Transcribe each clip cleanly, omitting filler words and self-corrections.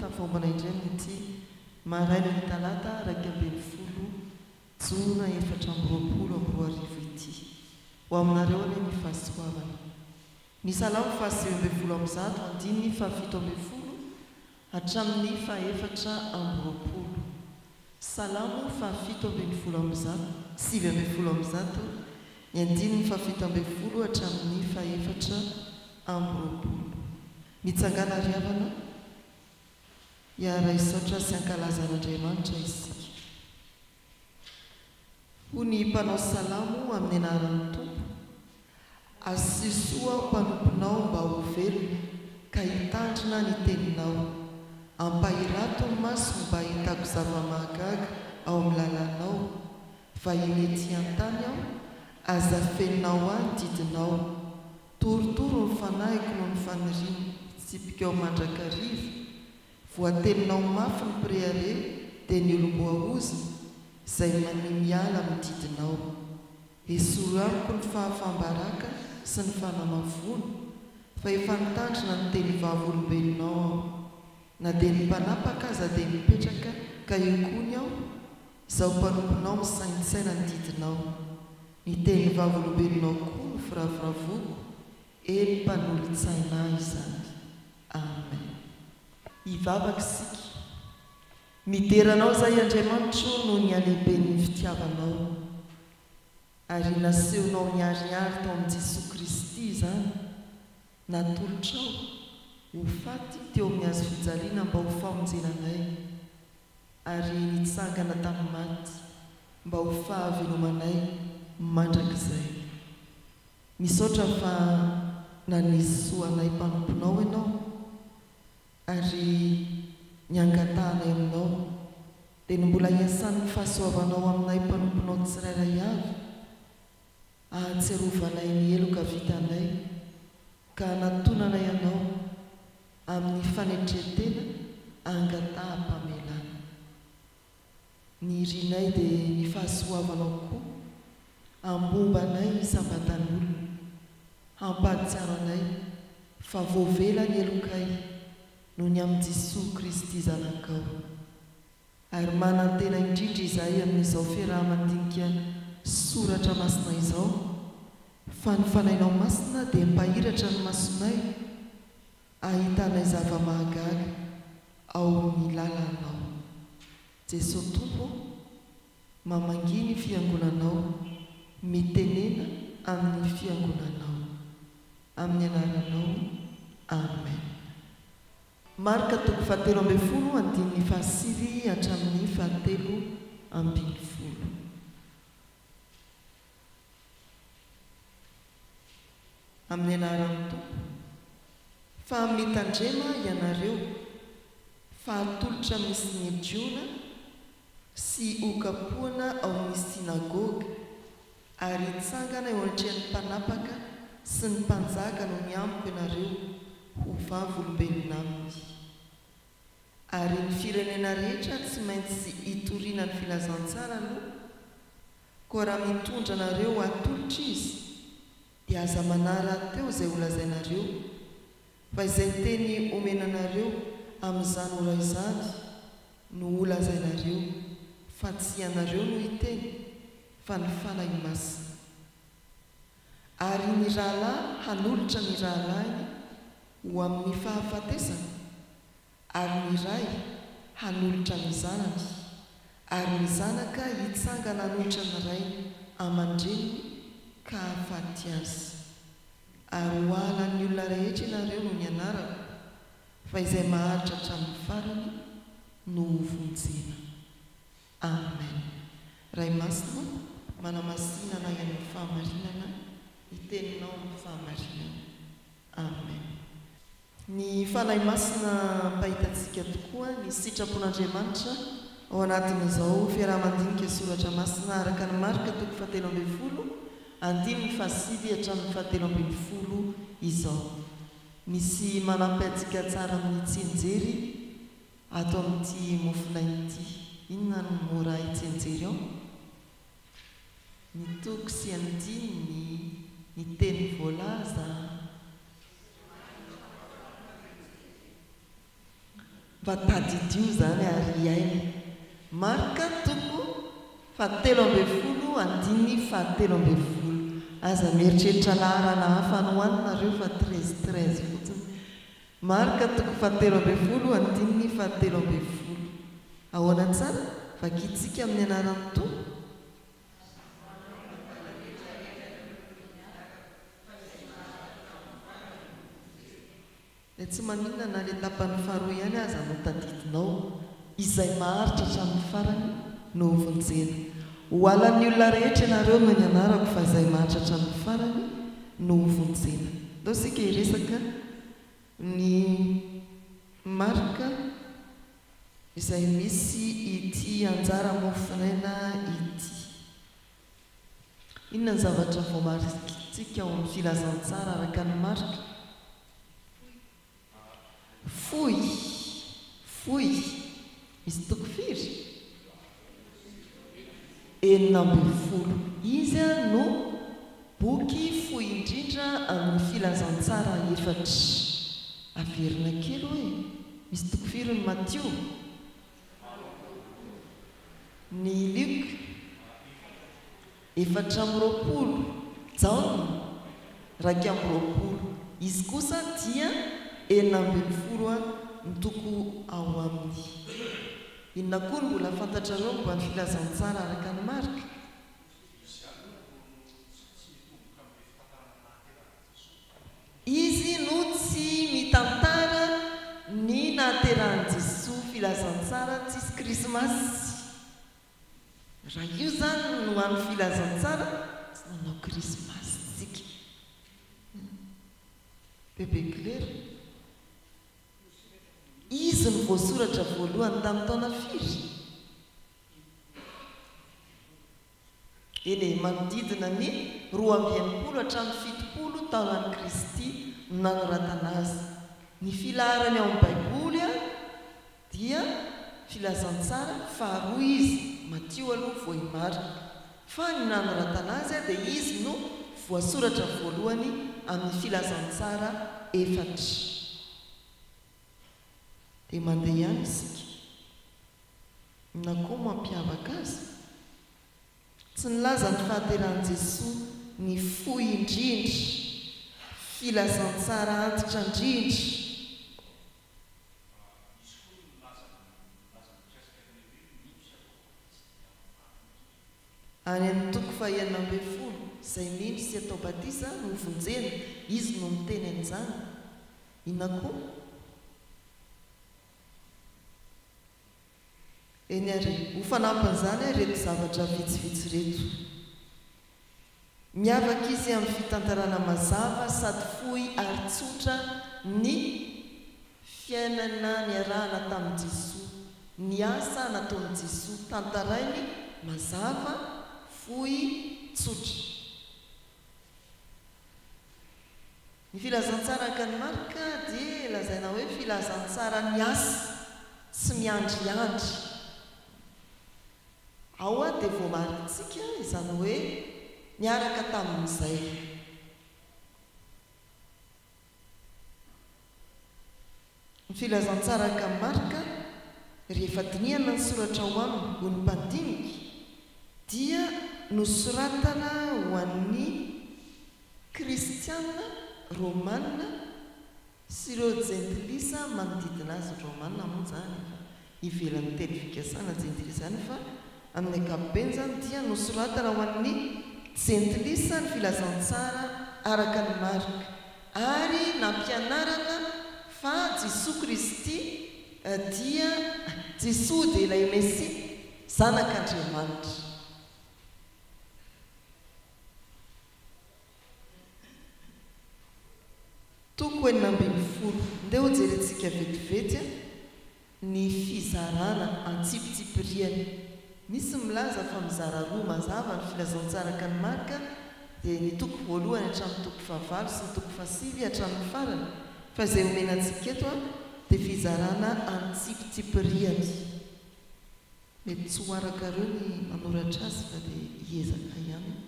Tafaombana indray amin'ity marainan'ny talata 11 jona 2024 ity. Ho aminareo anie ny fahasoavana. Ny Salamo faha-119 andininy faha-17 hatramin'ny faha-24. Salamo faha-117, 119, ny andininy faha-17 hatramin'ny faha-24. Mitsangàna ry havana, hiara-hisaotra sy hankalaza an'Andriamanitra isika. Hoy ny mpanao salamo amin'ny anaran'ny Tompo, Asio soa aho mpanomponao mba ho velona ka hitandrina ny teninao. Ampahirato ny masoko mba hahitako zava-mahagaga ao amin'ny lalànao. Vahiny ety an-tany aho, aza afeninao ahy ny didinao. Torotoro ny fanahiko noho ny fanirian'ny fitsipikao mandrakariva. Voatelinao mafy ny mpirehareha dia ny olom-boaozona, izay mania miala amin'ny didinao. Esory amiko ny fahafaham-baraka sy ny fanamavoana, fa efa nitandrina ny teny vavolombelonao aho. Na dia ny mpanapaka aza dia mipetraka ka eo koa ny aho, izaho mpanomponao misaintsaina ny didinao. Ny teny vavolombelonao koa no firavoravoako, eny mpanolotsaina ahy izany. Amen. Hivavaka isika. Midera Anao izahay Andriamanitro noho ny halehiben'ny fitiavanao. Ary nasehonao niharihary tao amin'i Jesoa Kristy izany, natolotrao ho faty teo amin'ny hazo fijaliana mba ho famonjena anay, ary nitsangana tamin'ny maty mba ho fahavelomanay mandrakizay. Misaotra fa nanisy soa anay mpanomponao Ianao, ary ny angatahanay aminao dia ny mbola hiasan'ny fahasoavanao aminay mpanomponao tsirairay avy, ahatsiarovanay ny heloka vitanay ka hanatonanay Anao amin'ny fanetren-tena angataham-pamelana. Ny irinay dia ny fahasoavanao koa hambomba anay isam-batan'olona, hampahatsiaro anay fa voavela ny helokay noho ny amin'i Jesoa Kristy Zanakao. Ary manantena indrindra izahay amin'izao fiaraha-mandinika Soratra Masina izao fa ny Fanahinao Masina dia mpahiratra ny masonay ahitanay zava-mahagaga ao amin'ny lalanao. Jesoa Tompo ô, mamangia ny Fiangonanao, mitenena amin'ny Fiangonanao. Amin'ny Anaranao, Amen. Marka toko fahatelo ambin'ny folo andininy fahasivy hatramin'ny fahatelo ambin'ny folo. Amin'ny anaran'ny Tompo. Fa mitandrema ianareo, fa hatolotra amin'ny Synedriona sy hokapohana ao amin'ny synagoga, ary hitsangana eo anatrehan'ny mpanapaka sy ny mpanjaka noho ny amiko ianareo ho vavolombelona aminy. Ary ny firenena rehetra tsy maintsy hitoriana ny filazantsara aloha, koa raha mitondra anareo hatolotra izy, dia aza manahy rahateo izay holazainareo, fa izay teny omena anareo amin'izany ora izany no holazainareo, fa tsy ianareo no hiteny, fa ny Fanahy Masina. Ary ny rahalahy hanolotra ny rahalahiny ho amin'ny fahafatesana, ary ny ray hanolotra ny zanany, ary ny zanaka hitsangana hanohitra ny rainy aman-dreniny ka hahafaty azy. Ary ho halan'ny olona rehetra ianareo noho ny anarako, fa izay maharitra hatramin'ny farany no hovonjena. Amen. Ray Masina ô, manamasina anay amin'ny fahamarinana, ny Teninao no fahamarinana. Amen. Ny Fanahy Masina hampahita antsika tokoa ny sitrapon'Andriamanitra ao anatin'izao fiaraha-mandinika Soratra Masina araka ny Marka toko fahatelo ambin'ny folo andininy fahasivy hatramin'ny fahatelo ambin'ny folo izao. Misy manampy antsika tsara amin'ny tsianjery ato amin'ity mofonaina ity. Inona no mora hitsianjery ao? Ny toko sy andininy, ny teny voalaza. Mba tadidio izany ary hiaino. Marka toko fahatelo ambin'ny folo andininy fahatelo ambin'ny folo. Aza mieritreritra laharana hafa any ho any nareo fa treize treize fotsiny. Marka toko fahatelo ambin'ny folo andininy fahatelo ambin'ny folo. Ahoana tsara? Vakintsika amin'ny anaran'ny Tompo. Dia tsy maninona na ilay tapany faharoa ihany aza no tadidinao, izay maharitra hatramin'ny farany no hovonjena. Ho halan'ny olona rehetra ianareo noho ny anarako fa izay maharitra hatramin'ny farany no hovonjena. Ndao isika hiresaka ny marika izay misy ity anjara mofonaina ity. Inona ny zavatra voamarikitsika ao amin'ny filazantsara araka an'i Marka? Fohy, fohy. Misy toko firy? 16. Izy no boky fohy indrindra amin'ny filazantsara efatra. Averina kely hoe, misy toko firy ny Matio? Ny Lioka, 24, Jaona, 21, izy kosa dia 16 ny toko ao aminy. Inona koa no mbola fantatrareo momba ny filazantsara araka an'i Marka? Izy no tsy mitantara ny nahaterahan'i Jesoa filazantsara tsisy krismasy. Raha io zany no any filazantsara tsy nanao krismasy tsika. Bebe Claire. Izy no voasoratra voalohany tamin'ny taona firy? Eny e, manodidina ny 62 hatramin'ny 70 taonan'i Kristy no nanoratana azy. Ny filaharany ao amin'ny Baiboly dia Filazantsara faharoa izy, Matio aloha vao i Marka. Fa ny nanoratana azy dia izy no voasoratra voalohany amin'ny Filazantsara efatra. Dia mandeha ihany isika. Inona koa mampiavaka azy? Tsy nilaza ny fahaterahan'i Jesoa ny fohy indrindra, filazantsara antitra indrindra. Any amin'ny toko faha-16, izay mino sy atao batisa no hovonjena, izy no miteny an'izany. Inona koa? Eny àry, ho fanampin'izany ireto zavatra vitsivitsy ireto. Miavaka izy amin'ny fitantarana mazava sady fohy ary tsotra ny fiainana niarahana tamin'i Jesoa, ny asa nataon'i Jesoa, tantarainy mazava, fohy, tsotra. Ny filazantsara araka an'i Marka dia lazaina hoe filazantsaran'ny asa tsy miandriandry. Ao dia voamarintsika izany hoe niaraka tamin'izay. Ny filazantsara araka an'i Marka, rehefa dinihana ny soratra ao aminy ho ny mpandinika, dia nosoratana ho an'ny Kristiana Romana sy ireo Jentilisa manodidina azy, Romana moa izany efa ivelan'ny teny fikasana Jentilisa izany fa amin'ny ankapobeny izany dia nosoratana ho an'ny Jentilisa ny filazantsara araka an'i Marka ary nampianarana fa Jesoa Kristy dia Jesoa dia ilay Mesia Zanak'Andriamanitra. Toko 16. Ndeha hojerentsika vetivety ny fizarana antsipitsipiriany. Misy milaza fa mizara roa mazava ny filazantsara araka an'i Marka, dia ny toko voalohany hatramin'ny toko fahavalo sy ny toko fahasivy hatramin'ny farany, fa izay omena antsika eto dia fizarana antsipitsipiriany. Mety tsy ho arakareo ny manoratra azy fa dia hiezaka ihany aho.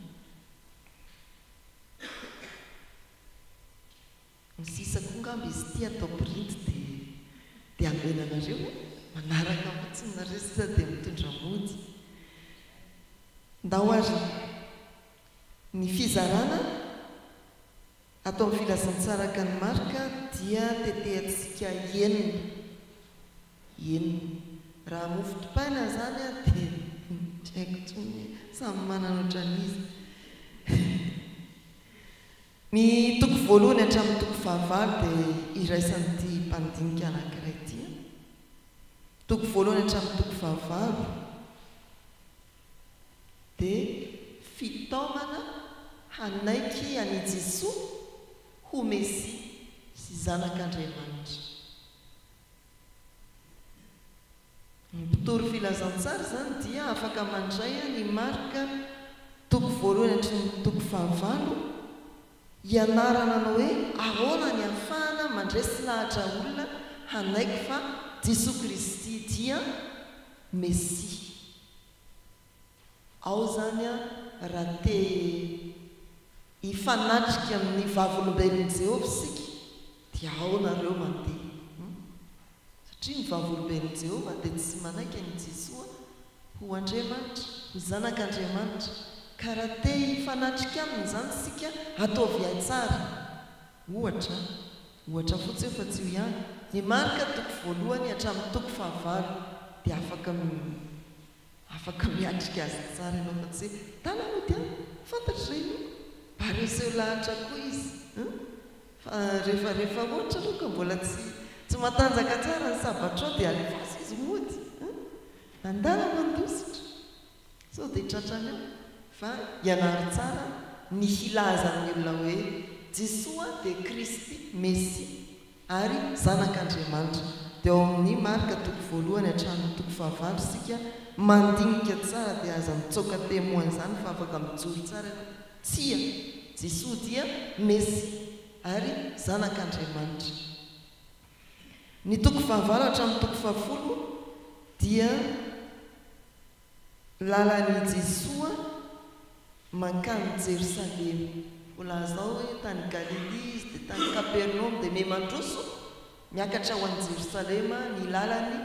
Ny sisa koa ngamba izy ity atao printy dia dia. Dia amena anareo e! Manaraka fotsiny nareo sisa dia mitondra mody. Ndao ary ny fizarana ato amin'ny filazantsara araka an'i Marka dia tetehantsika enina. Enina. Raha mofo dipaina izany an dia tsy haiko intsony hoe samy manana ohatran'iza. Ny toko voalohany hatramin'ny toko fahavalo dia iraisan'ity mpandinika anankiray ity an. Toko voalohany hatramin'ny toko fahavalo dia fitaomana hanaiky an'i Jesoa ho Mesia sy Zanak'Andriamanitra. Ny mpitory filazantsara izany dia afaka mandray an' i Marka toko voalohany hatramin'ny toko fahavalo, hianarana ny hoe ahoana ny ahafahana mandresy lahatra olona hanaiky fa Jesoa Kristy dia Mesia. Ao izany raha te hifanatrika amin'ny Vavolombelon'i Jehovah isika, dia ao nareo mandeha. Satria ny Vavolombelon'i Jehovah dia tsy manaiky an'i Jesoa ho Andriamanitra, ho Zanak'Andriamanitra. Ka raha te hifanatrika aminy izany isika, ataovy hay tsara. Ohatra, ohatra fotsiny fa tsy io ihany, ny Marka toko voalohany hatramin'ny toko fahavalo dia afaka Afaka miatrika azy tsara ianao fa tsy hoe tana mody an! Fantatro izay inoako! Mba reseo lahatra koa izy an! Fa rehefa rehefa ohatra aloha ka mbola tsy tsy matanjaka tsara ny sabatrao dia alefaso izy mody an! Mandala mandositra sao dia tratrany eo fa ianaro tsara ny hilaza amin'ny olona hoe Jesoa dia Kristy Mesia. Ary Zanak'Andriamanitra. Dia ao amin'ny Marka toko voalohany hatramin'ny toko fahavalo isika mandinika tsara dia aza mitsoaka témoin izany fa afaka mijoro tsara ianao. Tsia! Jesoa dia Mesia ary Zanak'Andriamanitra. Ny toko fahavalo hatramin'ny toko fahafolo dia. Lalan'i Jesoa mankany Jerosalema. Voalaza ao hoe tany Galilia izy, dia tany Kapernaomy, dia miha-mandroso miakatra ho any Jerosalema ny lalany,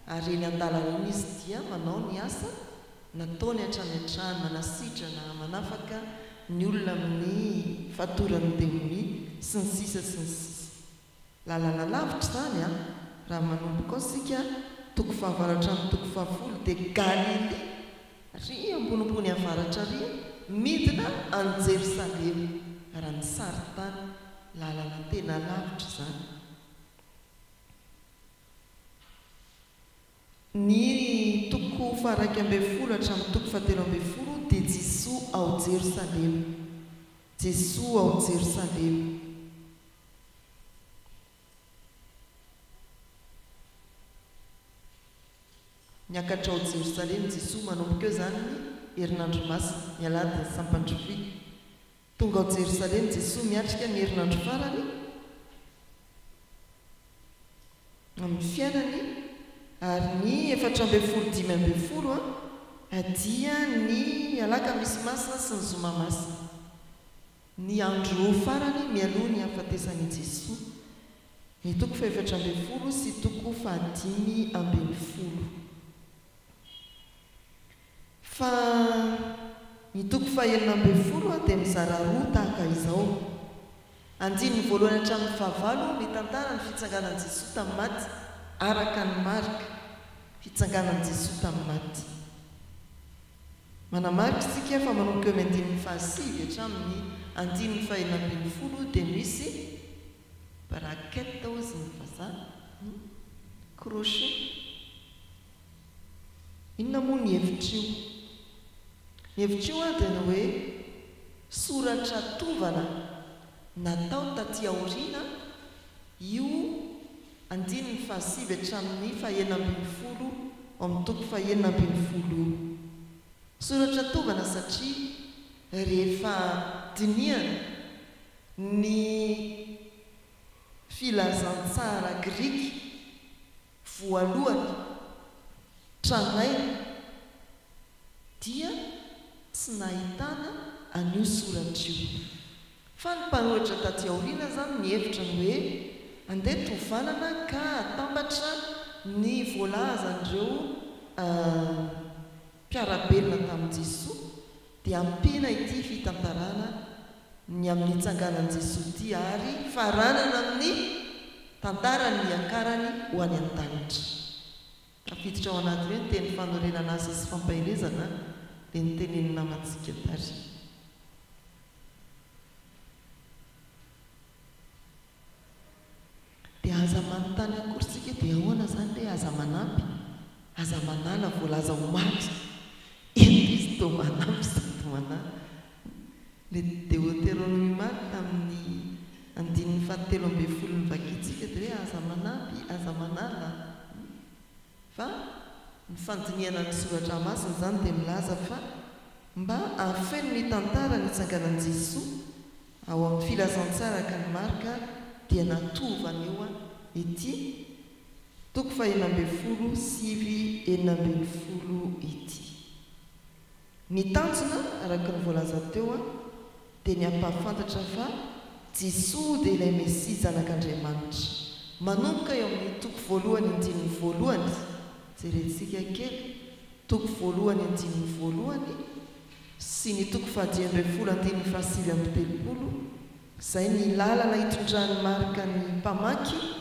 ary eny an-dalana eny izy dia manao ny asa nataony hatrany hatrany, manasitrana, manafaka ny olona amin'ny fatoran'ny demonia, sy ny sisa sy ny sisa. Lalana lavitra izany an! Raha manomboka ao isika, toko fahavalo hatramin'ny toko fahafolo dia Galilia, ary ambonimbony avaratra ary, midina any Jerosalema. Raha ny sarintany, lalana tena lavitra izany. Ny toko faha-11 hatramin'ny toko faha-13 dia Jesoa ao Jerosalema. Jesoa ao Jerosalema. Niakatra ao Jerosalema Jesoa manomboka eo izany ny herinandro masina, ny alahadin'ny sampandrofia. Tonga ao Jerosalema Jesoa miatrika ny herinandro farany amin'ny fiainany ary ny 14 15 dia ny alakamisy masina sy ny zoma masina. Ny andro farany mialoha ny hahafatesan' i Jesoa, ny toko fahefatra ambin'ny folo sy toko fahadimy ambin'ny folo. Fa ny toko fahenina ambin'ny folo dia mizara roa tahaka izao, Andininy voalohany hatramin'ny fahavalo mitantara ny fitsanganan'i Jesoa tamin'ny maty araka an'i Marka, fitsanganan'i Jesoa tamin'ny maty. Manamarika isika fa manomboka eo amin'ny andininy fahasivy hatramin'ny andininy fahenina ambin'ny folo dia misy braquette hozy ny vazaha, crochet. Inona moa ny hevitr'io? Ny hevitr'io dia ny hoe soratra tovana natao taty aoriana io andininy fahasivy hatramin'ny fahenina ambin'ny folo ao amin'ny toko fahenina ambin'ny folo io. Soratra tovana satria rehefa dinihana ny filazantsara grika voalohany tranainy dia tsy nahitana an'io soratra io. Fa ny mpanoratra taty aoriana izany nihevitra ny hoe Andeha tovanana ka atambatra ny voalazan'ireo mpiara-belona tamin'i Jesoa dia ampiana ity fitantarana ny amin'ny nitsanganan'i Jesoa ity ary faranana amin'ny tantaran'ny niakarany ho any an-danitra. Tafiditra ao anatin'io ny teny fanorenana asa sy fampaherezana dia notenenin'ny namantsika tary. Dia aza manontany akory tsika hoe dia ahoana izany re aza manampy, aza manala voalaza omaly. Eto izy toa manampy sady manala. Ilay Deoteronomia omaly tamin'ny andininy fahatelo ambin'ny folo novakintsika dia hoe aza manampy, aza manala. Fa ny fandinihana ny soratra masina izany dia milaza fa mba hahafeno ny tantara nitsanganan'i Jesoa ao amin'ny filazantsara araka an'i Marka dia natovana eo ity toko fahenina ambin'ny folo sivy 16 ity. Ny tanjona, araka ny voalaza teo, dia ny hampahafantatra fa Jesoa dia ilay Mesia Zanak'Andriamanitra. Manomboka eo amin'ny toko voalohany andininy voalohany, jerentsika kely, toko voalohany andininy voalohany sy ny toko fahadimy ambin'ny folo andininy fahasivy amby telopolo, izay ny lalana itondran'i Marka ny mpamaky,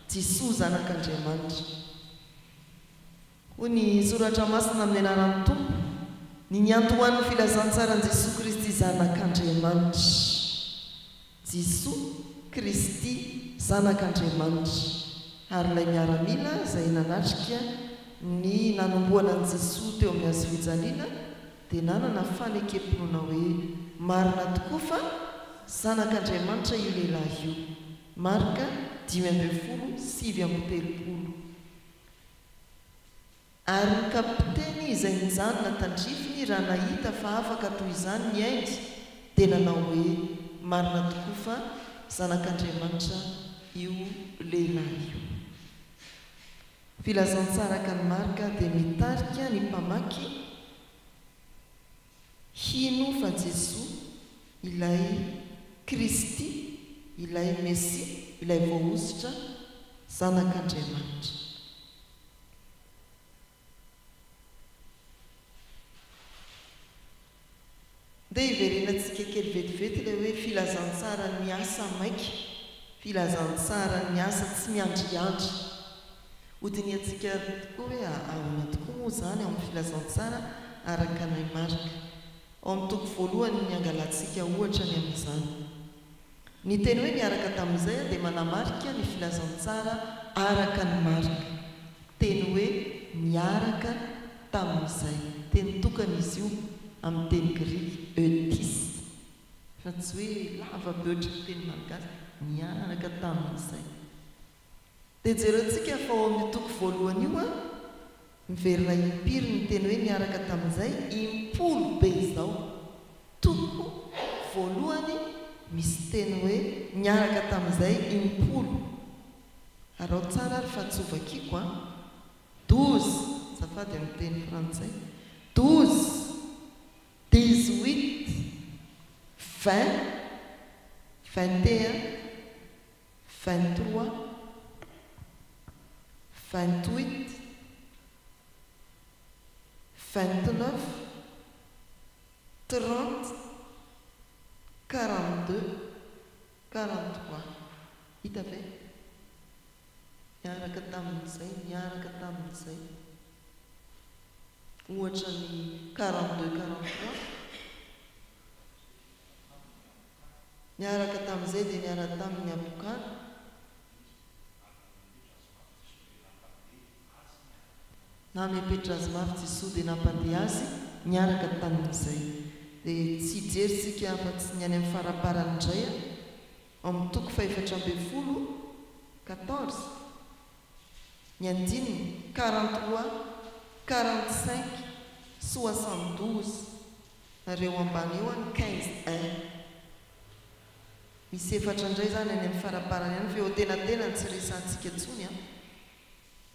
Jesoa Zanak'Andriamanitra. Hoy ny Soratra Masina amin'ny anaran'ny Tompo, ny niantohan'ny filazantsaran'i Jesoa Kristy Zanak'Andriamanitra. Jesoa Kristy Zanak'Andriamanitra. Ary ilay miaramila izay nanatrika ny nanombohana an'i Jesoa teo amin'ny hazofijaliana dia nanana fanekem-pinoana hoe marina tokoa fa Zanak'Andriamanitra io lehilahy io. Marka 15 39. Ary ny kapiteny izay nijanona tandrifiny raha nahita fa afaka toy izany ny ainy, dia nanao hoe, Marina tokoa fa Zanak'Andriamanitra io lehilahy io. Filazantsara araka an'i Marka dia mitarika ny mpamaky hino fa Jesoa ilay Kristy, ilay Mesia, ilay Voahosotra, Zanak'Andriamanitra. Ndeha hiverenantsika kely vetivety ilay hoe filazantsaran'ny asa maika, filazantsaran'ny asa tsy miandriandry. Hodinihantsika tokoa hoe ahoana tokoa moa izany ao amin'ny filazantsara araka an'i Marka. Ao amin'ny toko voalohany ny angalantsika ohatra ny amin'izany. Ny teny hoe niaraka tamin'izay dia manamarika ny filazantsara araka an'i Marka. Teny hoe niaraka tamin'izay. Teny tokana izy io amin'ny teny grika, eutis. Fa tsy hoe lava be ohatry ny teny malagasy, niaraka tamin'izay. Dia jerentsika fa ao amin'io toko voalohany io an, miverina impiry ny teny hoe niaraka tamin'izay, impolo be izao. Toko voalohany misy teny hoe niaraka tamin'izay impolo. Araho tsara ary fa tsy ho vakiako an. 12, azafady amin'ny teny frantsay, 12, 18, 20, 21, 23, 28, 29, 30, 42, 43. Hita ve? Niaraka tamin'izay, niaraka tamin'izay. Ohatra ny 42, 43. Niaraka tamin'izay dia niara-tamin' ny habokana. Namepetra azy mafy Jesoa dia nampandeha azy niaraka tamin'izay. Dia tsy hijery isika afa-tsy ny any amin'ny faraparany indray ao amin'ny toko fahefatra ambin'ny folo, 14, ny andininy 43, 45, 72. Ary eo ambany eo any 15 un. Misy efatra indray izany any amin'ny faraparany any fa eo antenatenany tsy resahantsika intsony an.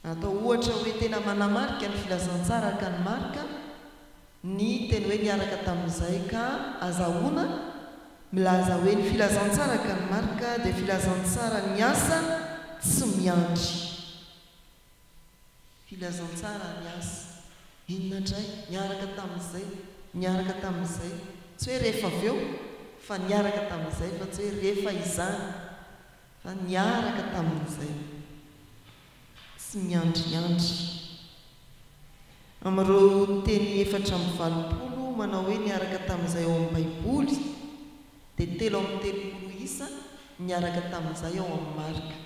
Atao ohatra hoe tena manamarika ny filazantsara araka an'i Marka ny teny hoe niaraka tamin'izay ka azahoana milaza hoe ny filazantsara araka an'i Marka dia filazantsara ny asa. tsy miandry. Filazantsara ny asa. Inona indray? Niaraka tamin'izay, niaraka tamin'izay. Tsy hoe rehefa avy eo, fa niaraka tamin'izay, fa tsy hoe rehefa izany, fa niaraka tamin'izay. Tsy miandriandry. Amin'ireo teny 84 manao hoe niaraka tamin'izay ao amin'ny Baiboly, dia 33 isa niaraka tamin'izay ao amin'ny Marka.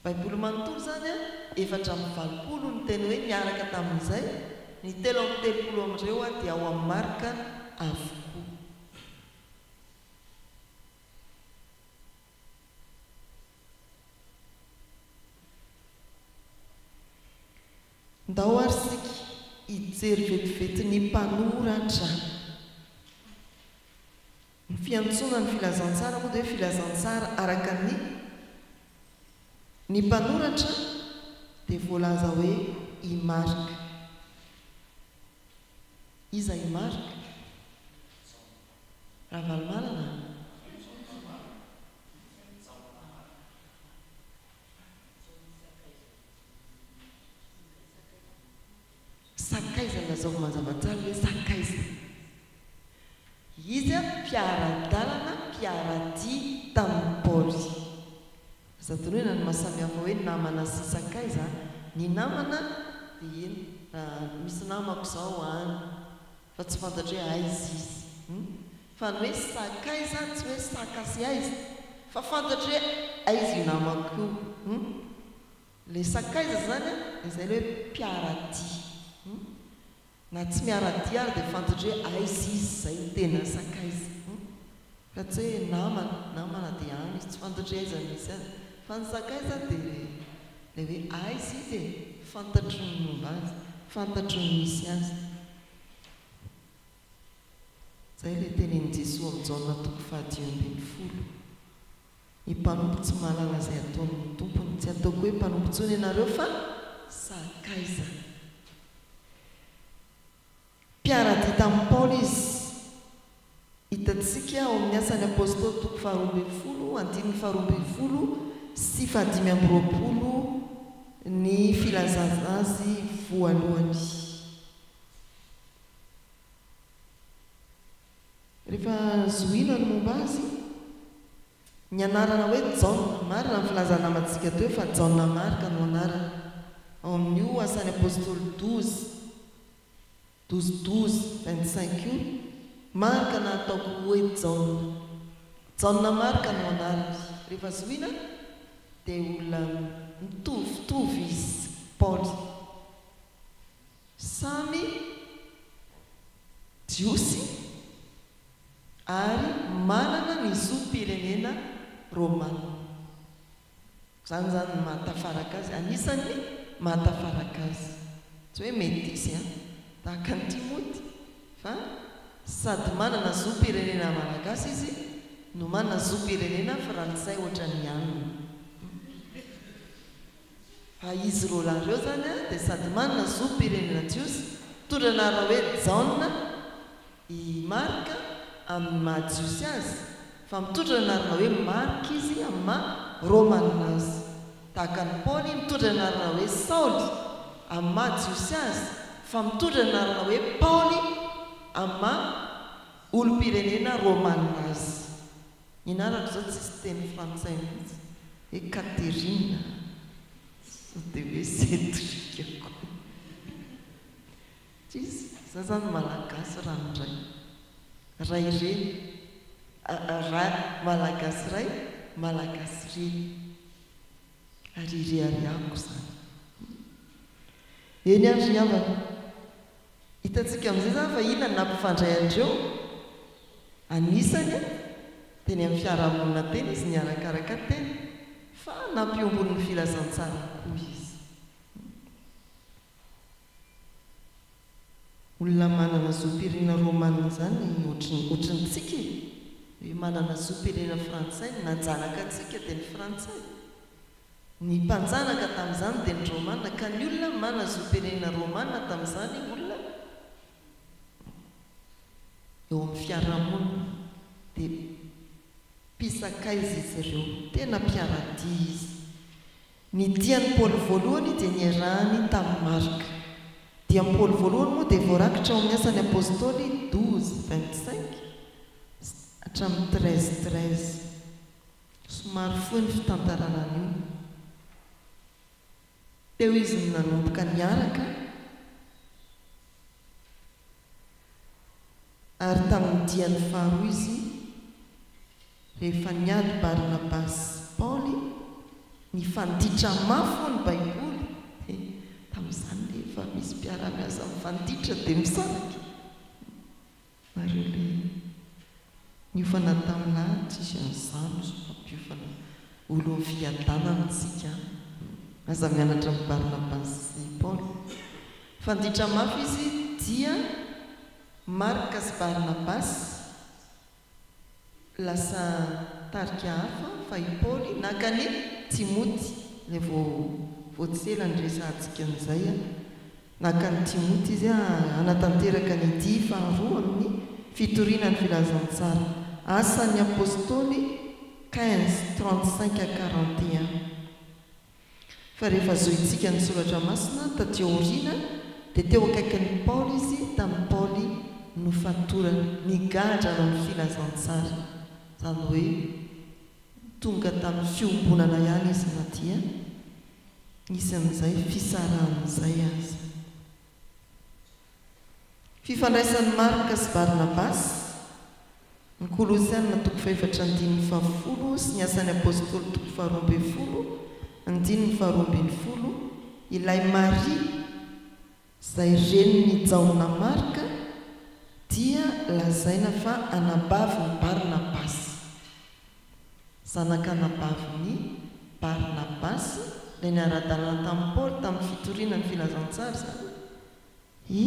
Baiboly manontolo izany an, 84 ny teny hoe niaraka tamin'izay, ny 33 amin'ireo dia ao amin'ny Marka avokoa. Ndao ary isika hijery vetivety ny mpanoratra. Ny fiantsoana ny filazantsara moa dia hoe filazantsara araka ny Ny mpanoratra dia voalaza hoe i Marka. Iza i Marka? Ravalomanana? Sakaiza lazaovy mazava tsara hoe sakaiza. Izy mpiara-dalana, mpiara-dia tamin'i Paoly. Aza adinoina ny maha samy hafa hoe namana sy sakaiza a. Ny namana dia eny raha misy namako izao any fa tsy fantatro hoe aiza izy. Fa ny hoe sakaiza tsy hoe saka sy aiza fa fantatro hoe aiza io namako io. Ilay sakaiza izany an, dia izay ilay hoe mpiara-dia. Hum. Na tsy miara-dia ary dia fantatro hoe aiza izy izay no tena sakaiza. Hum. Fa tsy hoe namana, namana dia any izy, tsy fantatro hoe aiza no misy azy. Fa ny sakaiza dia ilay hoe aiza izy e, fantatro ny momba azy, fantatro ny misy azy. Izay ilay tenenin'i Jesoa amin'i Jaona toko faha-15. Ny mpanompo tsy mahalala izay ataon'ny tompony. Tsy ataoko hoe mpanompo intsony ianareo fa sakaiza. Mpiara-dia tamin'i Paoly izy. Hitantsika ao amin'ny Asan'ny Apostoly toko faharoa ambin'ny folo, andininy faharoa ambin'ny folo sy fahadimy amby roapolo ny filazana azy voalohany. Rehefa zohiana ny momba azy, ny anarana hoe Jaona, marina ny filazan'ny namantsika teo fa Jaona Marka no anarany, ao amin'io Asan'ny Apostoly douze, douze douze, vingt-cinq io, Marka na ataoko hoe Jaona. Jaona Marka no anarany. Rehefa zohiana dia olona mitovitovy izy sy Paoly. Samy Jiosy ary manana ny zom-pirenena Romana. Izany izany no mahatafaraka azy, anisan'ny mahatafaraka azy. Tsy hoe metisy an, tahaka an'i Timoty, fa sady manana zom-pirenena malagasy izy no manana zom-pirenena frantsay ohatran'i Anna. Fa izy roalahy ireo izany dia sady manana zom-pirenena jiosy, mitondra anarana hoe Jaona i Marka amin'ny maha jiosy azy, fa mitondra ny anarana hoe Marka izy amin'ny maha romanina azy. Tahaka an'i Paoly mitondra ny anarana hoe Saoly amin'ny maha jiosy azy, fa mitondra ny anarana hoe Paoly amin'ny maha olom-pirenena romanina azy. Ny anarako zao tsisy teny frantsay mihitsy hoe Catherine sao dia hoe Cédric koa. Tsisy, za zany malagasy ranoray. Ray reny, ra malagasy ray, malagasy reny. Ary ireharehako izany. Eny ary ry havana. Hitantsika amin'izay izany fa inona no nampifandray an'ireo? Anisany, teny amin'ny fiarahamonina teny izy niarakaraka teny, fa nampiombony ny filazantsara koa izy. Olona manana zom-pirenena romana izany ohatry ohatry ny tsika e! Hoe manana zom-pirenena frantsay, ny nanjanaka antsika dia ny frantsay. Ny mpanjanaka tamin'izany dia ny Romana, ka ny olona mana zom-pirenena Romana tamin'izany olona eo amin'ny fiarahamonina dia mpisakaiza izy ireo, tena mpiara-dia izy. Ny dian'i Paoly voalohany dia niarahany tamin'i Marka. Dian'i Paoly voalohany moa dia voarakitra ao amin'ny Asan'ny Apostoly 12, 25 hatramin'ny 13, 13. Somary fohy ny fitantarana an'io. Teo izy no nanomboka niaraka ary tamin'ny diany faharoa izy rehefa niady Barnabasy sy Paoly, nifanditra mafy hoy ny Baiboly, he, tamin'izany rehefa misy mpiara-miasa mifanditra dia misaraka. Nareo le niofana tam lahy tsisy an'izany ozy mpampiofana olon fiadanana tsika an! Aza mianatra am Barnabas sy Paoly. Fanditra mafy izy dia Marc sy Barnabas Lasa tarika hafa fa i Paoly naka an'i Timoty, ilay vao vao tsy ela niresahantsika an'izay, naka an'i Timoty izy hanatanteraka ny dihy faharoa amin'ny fitoriana ny filazantsara, Asan'ny Apostoly 15, 35 à 41. Fa rehefa zohintsika ny Soratra Masina taty aoriana dia teo akaikin'i Paoly izy tamin'i Paoly nofatorana, nigadra hanao ny filazantsara. Izany hoe tonga tamin'ny fiombonana ihany izy na dia nisy an'izay fisarahana izay aza. Fifandraisan'i Marka sy Barnabasy, ny Kolosiana toko fahefatra andininy fahafolo sy ny Asan'ny Apostoly toko faharoa ambin'ny folo andininy faharoa ambin'ny folo, ilay Maria izay renin'i Jaona Marka dia lazaina fa anabavin'i Barnabasy. Zanak'anabavin'i Barnabasy, ilay niara-dalana tamin'i Paoly tamin'ny fitoriana ny filazantsara izany. I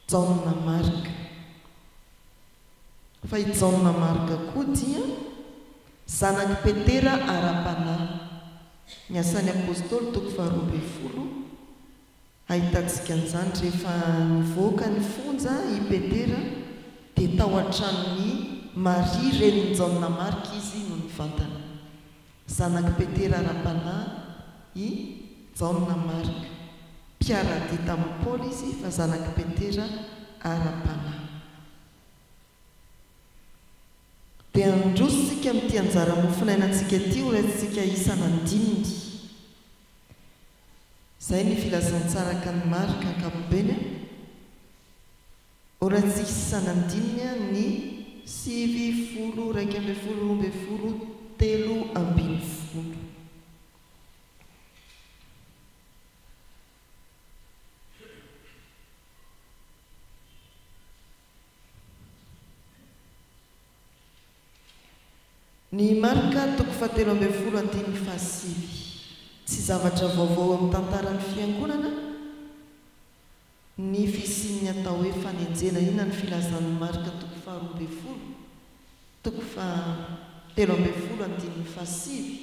Jaona Marka. Fa i Jaona Marka koa dia zanak'i Petera ara-panahy. Ny Asan'ny Apostoly toko faharoa ambin'ny folo, ahitantsika an'izany, rehefa nivoaka ny fonja i Petera dia tao an-tranon'i Maria renin'i Jaona Marka izy no nivantana. Zanak'i Petera ara-panahy i Jaona Marka. Mpiara-dia tamin'i Paoly izy fa zanak'i Petera ara-panahy. Dia handroso isika amin'ity anjara mofonainantsika ity ho raisintsika isan'andininy. Izay ny filazantsara araka an'i Marka ankapobeny. Ora tsy isan'andininy ny 9, 10, 11, 12, 13. Ny Marka toko fahatelo ambin'ny folo andininy fahasivy. Tsy zavatra vaovao eo amin'ny tantaran'ny Fiangonana ny fisian'ny atao hoe fanenjehana. Inona no filazan'ny Marka toko faharoa ambin'ny folo, toko fahatelo ambin'ny folo andininy fahasivy?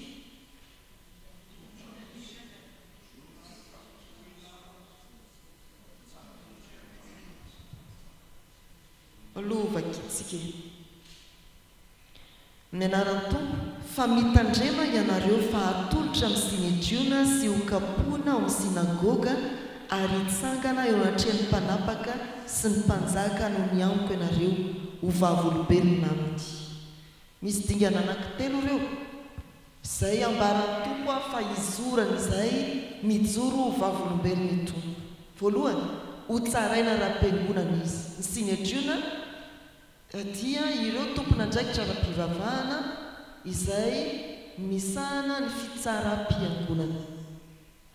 Aloha ho vakintsika e. Amin'ny anaran'ny Tompo, fa mitandrema ianareo fa hatolotra amin'ny Synedriona sy hokapohina ao amin'ny synagoga ary hitsangana eo anatrehan'ny mpanapaka sy ny mpanjaka noho ny amiko ianareo ho vavolombelona aminy. Misy dingana anankitelo ireo, izay ambaran'ny Tompo aho fa hizorany izay mijoro ho vavolombelon'ny Tompo. Voalohany, hotsaraina ara-piangonana izy. Ny Synedriona dia ireo tompon'andraikitra ara-pivavahana izay misahana ny fitsaram-piangonana.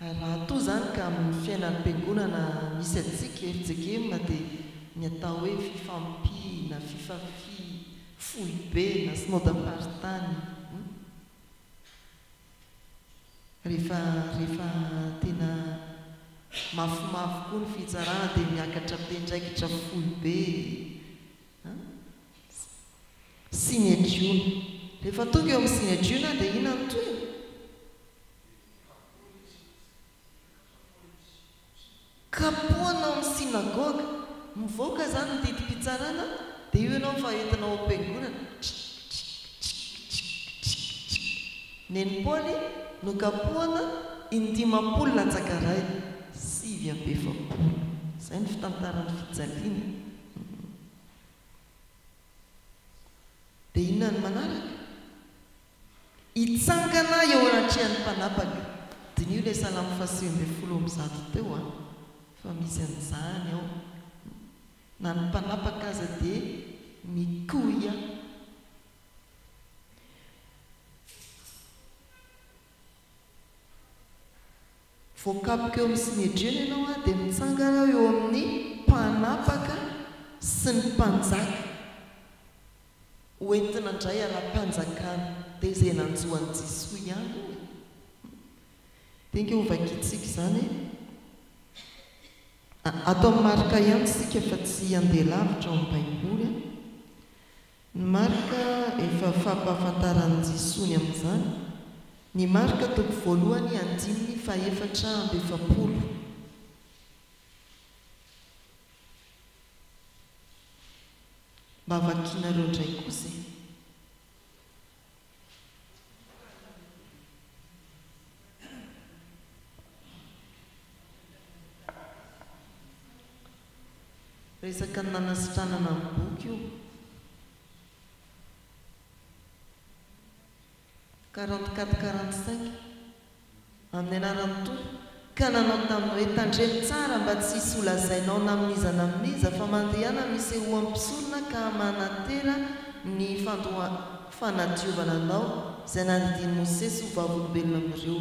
Ary raha toa izany ka amin'ny fiainam-piangonana misy antsika fjkm dia ny atao hoe fifampi na fifafi foibe na synodam-paritany rehefa rehefa tena mafimafy koa ny fitsarana dia miakatra mpiandraikitra foibe an! Synedriona. Rehefa tonga eo amin'ny synedriona dia inona no tohiny? Kapohana ao amin'ny synagoga. Mivoaka izany ny didim-pitsarana dia io ianao fa entina ao am-piangonana. Trik trik trik trik trik trik. Nen'i Paoly nokapohana in-dimampolo latsaka iray, 49. Izay ny fitantaran'ny fijaliana. Dia inona ny manaraka? Hitsangana eo anatrehan'ny mpanapaka. Diniho ilay Salamo faha-119 teo an, fa misy an'izany ao. Na ny mpanapaka aza dia mikoia. Voakapoka eo amin'ny Synedriona ianao dia mitsangana eo amin'ny mpanapaka sy ny mpanjaka. Ho entina indray ara-panjakana. Dia izay nanjo an'i Jesoa ihany io e. Dia ange hovakintsika izany e. Ato amin'ny Marka ihany isika fa tsy handeha lavitra ao amin'ny Baiboly. Ny Marka efa fampahafantaran'i Jesoa ny amin'izany. Ny Marka toko voalohany andininy faha-44. Mba vakinareo indray kosa e. Resaka ny nanasitranana ny boky io. 44 45 Amin'ny anaran'ny Tompo, ka nanao taminy hoe, Tandremo tsara mba tsy hisy holazainao na amin'iza na amin'iza, fa mandehana misehoa amin'ny mpisorona ka manatera ny fanadiovana anao izay nandidian'i Mosesy ho vavolombelona amin'ireo.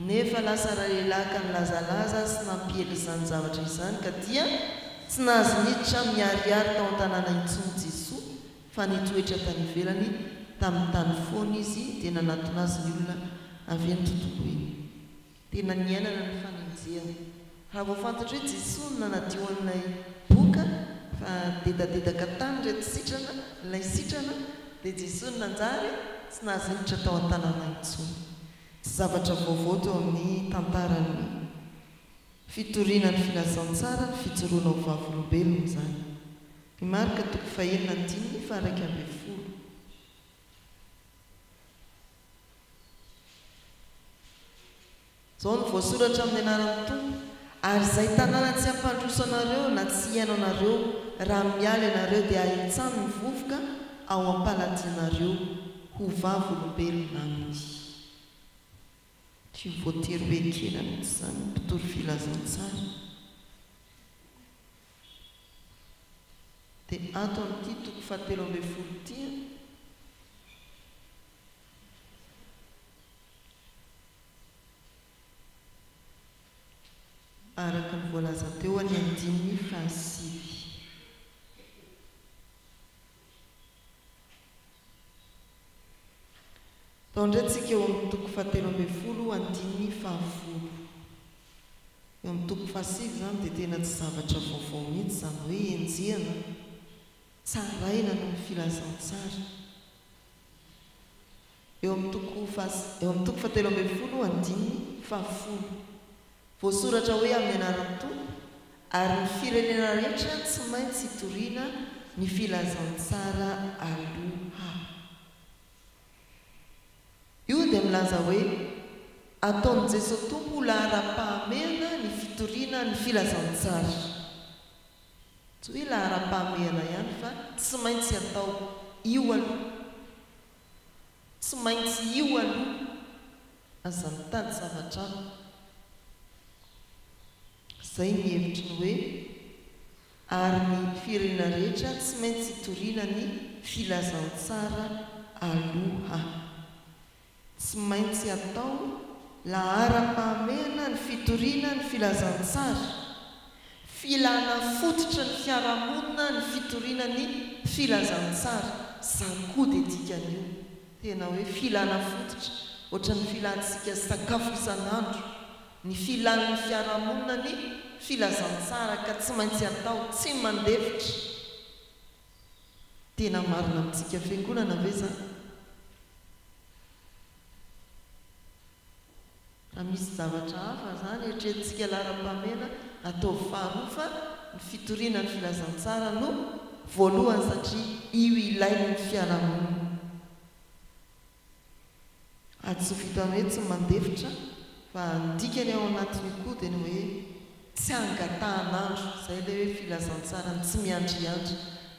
Nefa lasa ralehilahy ka nilazalaza sy nampiely izany zavatra izany, ka dia tsy nahazo niditra miharihary tao an-tanàna intsony Jesoa, Fa nitoetra tany ivelany tamin'ny tany foana izy dia nanatona azy ny olona avy eny tontolo eny. Tena niainana ny fanenjehana. Raha vao fantatra hoe Jesoa no nanadio an'ilay boka fa dedadedaka tany ireto sitrana, ilay sitrana, dia Jesoa no nanjary tsy nahazo niditra tao an-tanàna intsony. Tsy zavatra vaovao teo amin'ny tantaran'ny. Fitoriana ny filazantsara ny fijoroana ho vavolombelona izany. Ny Marka toko fahenina andininy faha-11. Izao no voasoratra amin'ny anaran'ny Tompo, Ary izay tanàna tsy hampandroso anareo na tsy hihaino anareo, raha miala ianareo dia ahitsano ny vovoka ao am-paladianareo ho vavolombelona aminy. Tsy voatery ho ekena mihitsy izany ny mpitory filazantsara. Dia ato amin'ity toko fahatelo ambin'ny folo ity an. Araka ny voalaza teo ny andininy fahasivy. Tao indray tsika eo amin'ny toko fahatelo ambin'ny folo andininy fahafolo. Eo amin'ny toko fahasivy izany dia tena tsy zavatra vaovao mihitsy izany hoe enjehina, tsaraina noho ny filazantsara. Eo amin'ny toko faha eo amin'ny toko fahatelo ambin'ny folo andininy fahafolo. Voasoratra hoe amin'ny anaran'ny Tompo, ary ny firenena rehetra tsy maintsy hitoriana ny filazantsara aloha. Io dia milaza hoe ataon'i Jesoa Tompo ho laharam-pahamehana ny fitoriana ny filazantsara. Tsy hoe laharam-pahamehana ihany fa tsy maintsy atao io aloha. Tsy maintsy io aloha. Aza mitady zavatra hafa. Izay ny hevitry ny hoe ary ny firenena rehetra tsy maintsy hitoriana ny filazantsara aloha. Tsy maintsy atao laharam-pahamehana ny fitoriana ny filazantsara. Filana fototry ny fiarahamonina ny fitoriana ny filazantsara. Izany koa dia dikan'io. Tena hoe filana fototra, ohatran'ny filantsika sakafo isan'andro. Ny filan'ny fiarahamonina ny filazantsara ka tsy maintsy atao, tsy mandefitra. Tena marina amintsika fiangonana ve izany? Raha misy zavatra hafa izany eritreretintsika laharam-pahamehana, ataovy faharoa fa ny fitoriana ny filazantsara no voalohany satria io ilain'ny fiarahamonina. Ary tsy vitan'ny hoe tsy mandefitra fa ny dikany ao anatin'io koa dia ny hoe tsy angatahan'andro, izay ilay hoe filazantsaran'ny tsy miandriandry.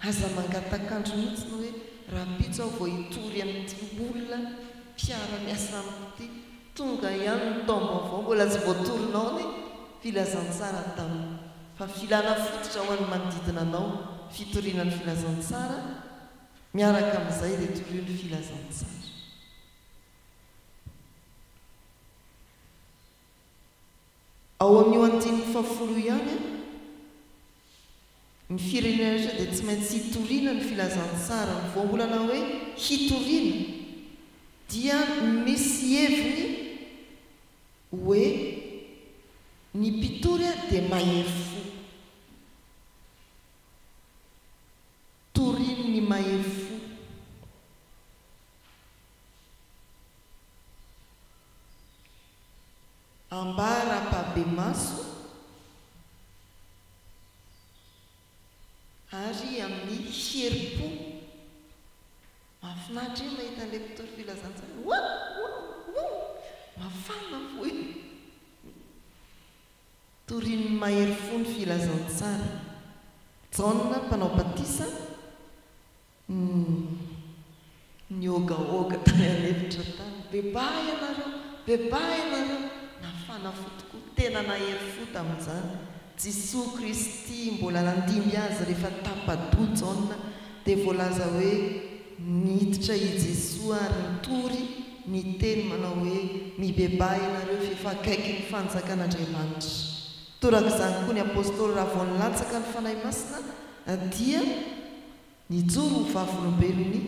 Aza mangatak'andro mihitsy ny hoe rahampitso aho vao hitory amin'ity olona mpiara-miasa amiko ity. Tonga ihany ny taom-baovao mbola tsy voatorinao ny filazantsara taminy. Fa filana fototra ho an'ny manodidina anao, fitoriana ny filazantsara, miaraka amin'izay dia torio ny filazantsara. Ao amin'io andininy fahafolo io ihany, ny firenena rehetra dia tsy maintsy hitoriana ny filazantsara. Ny voambolana hoe hitoriana dia misy heviny hoe ny mpitory dia mahery fo. Torian'ny mahery fo. Ambara ampahibemaso ary amin'ny herim-po. Mahafinaritra ery mahita an'ilay mpitory filazantsara. Oa! Oa! Oa! Mafana fo e! Torian'ny mahery fo ny filazantsara. Jaona mpanao batisa Nihogahoga tany an'efitra tany. Bebaha ianareo! Bebaha ianareo! Nafana fo tokoa, tena nahery fo tamin'izany. Jesoa Kristy mbola nandimby azy rehefa tapa-doha Jaona dia voalaza hoe niditra i Jesoa ary nitory ny teny manao hoe mibebaha ianareo f'efa akaiky ny fanjakan'Andriamanitra. Torak'izany koa ny Apostoly raha vao nilatsaka ny Fanahy Masina dia nijoro ho vavolombelon'ny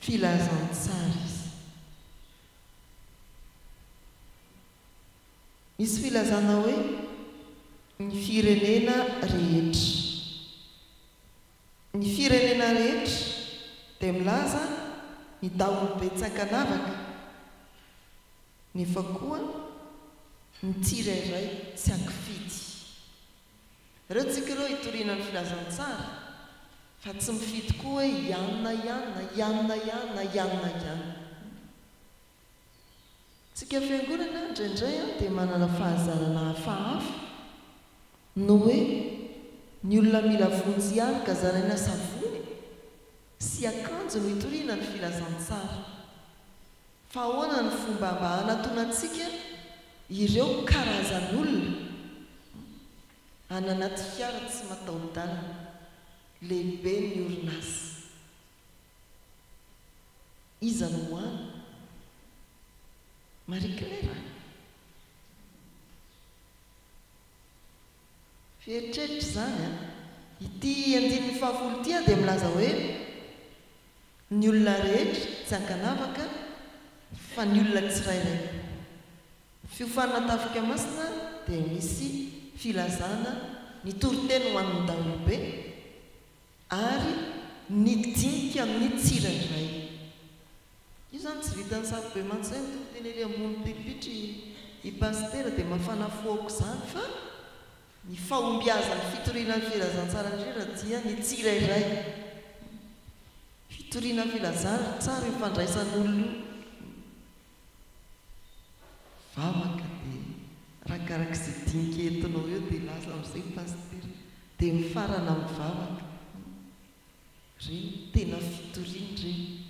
filazantsara izy. Misy filazana hoe ny firenena rehetra. Ny firenena rehetra dia milaza ny daholobe tsy ankanavaka nefa koa ny tsirairay tsy ankifidy. Ireo tsika ireo hitoriana ny filazantsara fa tsy mifidy koa hoe ianona ianona, ianona ianona, ianona ianona. Tsika fiangonana indraindray dia manana fahazarana hafahafa no hoe ny olona mila vonjy ihany ka zaraina savony sy akanjo no hitoriana ny filazantsara. Fa ahoana ny fomba mba hanatonantsika ireo karazan'olona any anaty fiara tsy mataho-dalana, lehiben'ny orinasa? Iza no ho any? Marie Claire a! Fieritreritra izany an! Ity andininy fahafolo ity dia milaza hoe ny olona rehetra tsy ankanavaka fa ny olona tsirairay. Fiofanana tafika masina dia misy filazana ny toriteny ho an'ny daholobe ary ny dinika amin'ny tsirairay. Io izany tsy vitan'ny sarobe mantsy hoe mitoriteny ery ambony pilipitry i Pasitera dia mafana fo aok'izany fa ny fahombiazan'ny fitoriana ny filazantsara indrindra dia ny tsirairay. Fitoriana filazana tsara io fandraisan'olona io. Vavaka dia arakarak'izay dinika entinao eo dia lasa amin'izay Pasitera dia mifarana amin'ny vavaka. Ireny tena fitoriana ireny.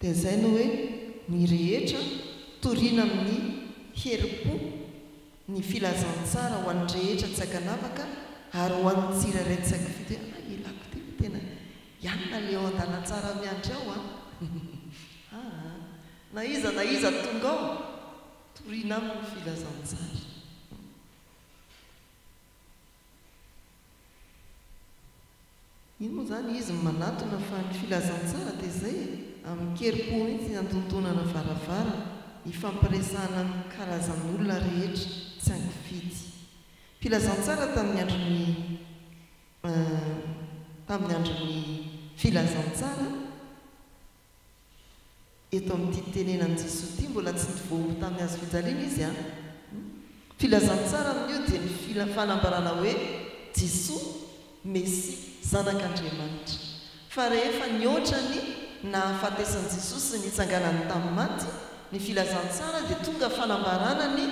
Dia izay no hoe ny rehetra toriana amin'ny herim-po ny filazantsara ho an'ny rehetra tsy ankanavaka ary ho an'ny tsirairay tsy ankifidy hoe ah ilako ity fa tena ianona le ao an-dalantsara miandry ao an! aa na iza na iza tonga ao toriana aminy ny filazantsara. Iny moa izany izy no manatona fa ny filazantsara dia izay e, amin-kerim-po mihitsy ny handondonana varavarana, hifampiresahana amin'ny karazan'olona rehetra tsy ankifidy. Filazantsara tamin'ny andron'ny tamin'ny andron'ny filazantsara. Eto amin'ity tenenan'i Jesoa ity, mbola tsy nivoambo tamin'ny hazo fijaliana Izy an! Filazantsara amin'io dia ny fila fanambarana hoe Jesoa, Mesia, Zanak'Andriamanitra. Fa rehefa nihoatra ny nahafatesan'i Jesosy sy nitsanganany tamin'ny maty, ny filazantsara dia tonga fanambarana ny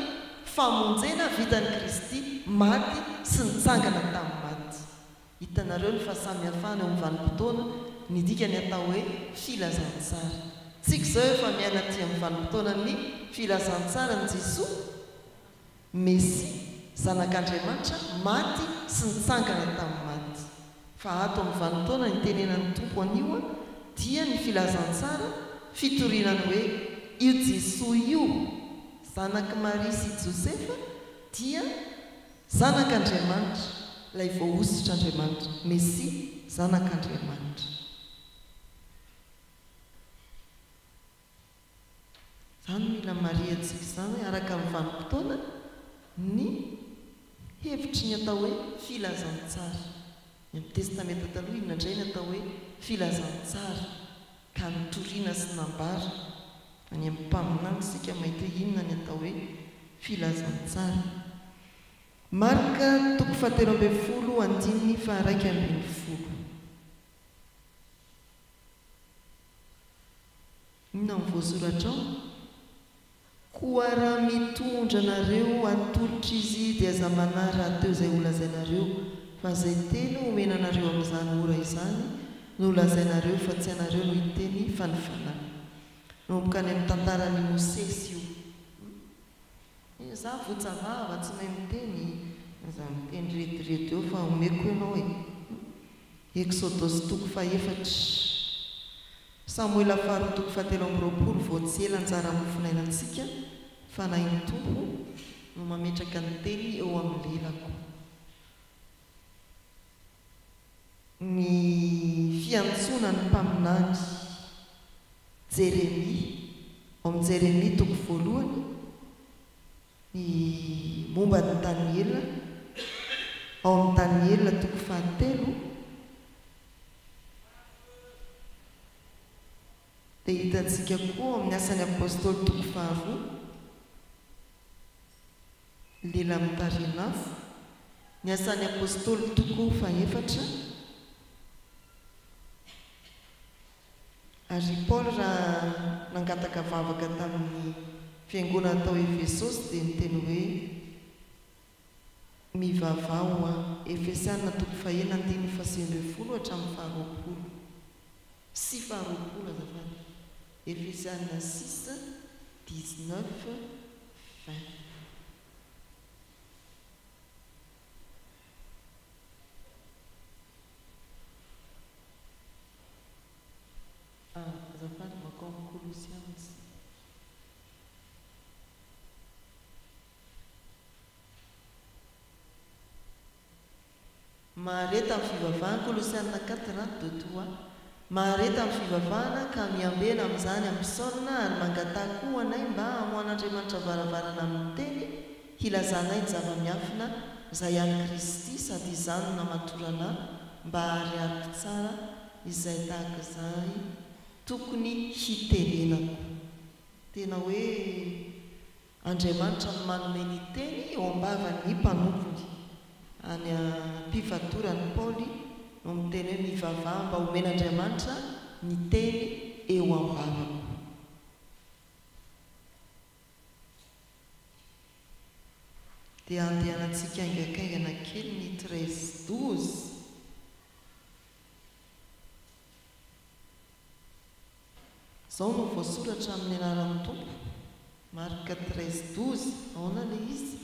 famonjena vitan'i Kristy maty sy nitsangana tamin'ny maty. Hitanareo ny fahasamihafana eo amin'ny vanim-potoana ny dikany atao hoe filazantsara. Tsika izao efa miaina aty amin'ny vanim-potoanan'ny filazantsaran'i Jesoa Mesia, Zanak'Andriamanitra, maty sy nitsangana tamin'ny maty. Fa ato amin'ny vanim-potoana nitenenan'ny Tompo anio dia ny filazantsara fitoriana ny hoe io Jesoa io, zanak'i Maria sy Josefa, dia Zanak'Andriamanitra, ilay voahosotr'Andriamanitra, Mesia, Zanak'Andriamanitra. Izany mila marihantsika izany hoe araka ny vanim-potoana ny hevitry ny atao hoe filazantsara. Ny amin'ny Testamenta Taloha inona indray ny atao hoe filazantsara ka notorina sy nambara any amin'ny mpaminany isika mahita hoe inona ny atao hoe filazantsara. Marka toko fahatelo ambin'ny folo andininy faha-iraika ambin'ny folo. Inona no voasoratra ao? Koa raha mitondra anareo hatolotra izy dia aza manahy rahateo izay holazainareo, fa izay teny homena anareo amin'izany ora izany no holazainareo fa tsy anareo no hiteny fa ny Fanahy. Nanomboka any amin'ny tantaran'i Mosesy io. Za votsa vava tsy mahay miteny, aza miteny rediredy eo fa omeko enao e. Eksodosy toko fahefatra. Samoela faharoa toko fahatelo amby roapolo Vao tsy ela anjara mofonainantsika, Fanahin'ny Tompo no mametraka ny teny eo amin'ny lelako. Ny fiantsoana ny mpaminany Jeremia, ao amin'ny Jeremia toko voalohany, ny momba an'i Daniela, ao amin'ny Daniela toko fahatelo, dia hitantsika koa ao amin'ny Asan'ny Apostoly toko faharoa, Lela mitarin'afo, ny Asan'ny Apostoly toko fahefatra, Ary i Paoly raha nangataka vavaka tamin'ny fiangonana tao Efesosy dia niteny hoe, Mivavaha ho ahy. Efesiana toko fahenina andininy fahasivy ambin'ny folo hatramin'ny faharoapolo sy faharoapolo azafady. Efesiana six, dix-neuf, vingt. Ah, azafady mankao amin'ny Kolosiana. Mahareta amin'ny fivavahana, Kolosiana quatre, deux, trois, Mahareta amin'ny fivavahana ka miambena amin'izany am-pisaorana ary mangataha koa ho anay mba hamoahan'Andriamanitra varavarana amin'ny teny hilazanay ny zava-miafina izay an'i Kristy sady izany no namatorana ahy mba haharihariko tsara izay tahaka izay tokony hitenenako. Tena hoe Andriamanitra no manome ny teny eo am-bavan'ny mpanompony. Any am-pifatoran'i Paoly no miteny hoe mivavaha mba homen'Andriamanitra ny teny eo am-bavako. Dia andehanantsika haingankaingana kely ny treize douze. Izao no voasoratra amin'ny anaran'ny Tompo, Marc 13 12, ahoana ilay izy?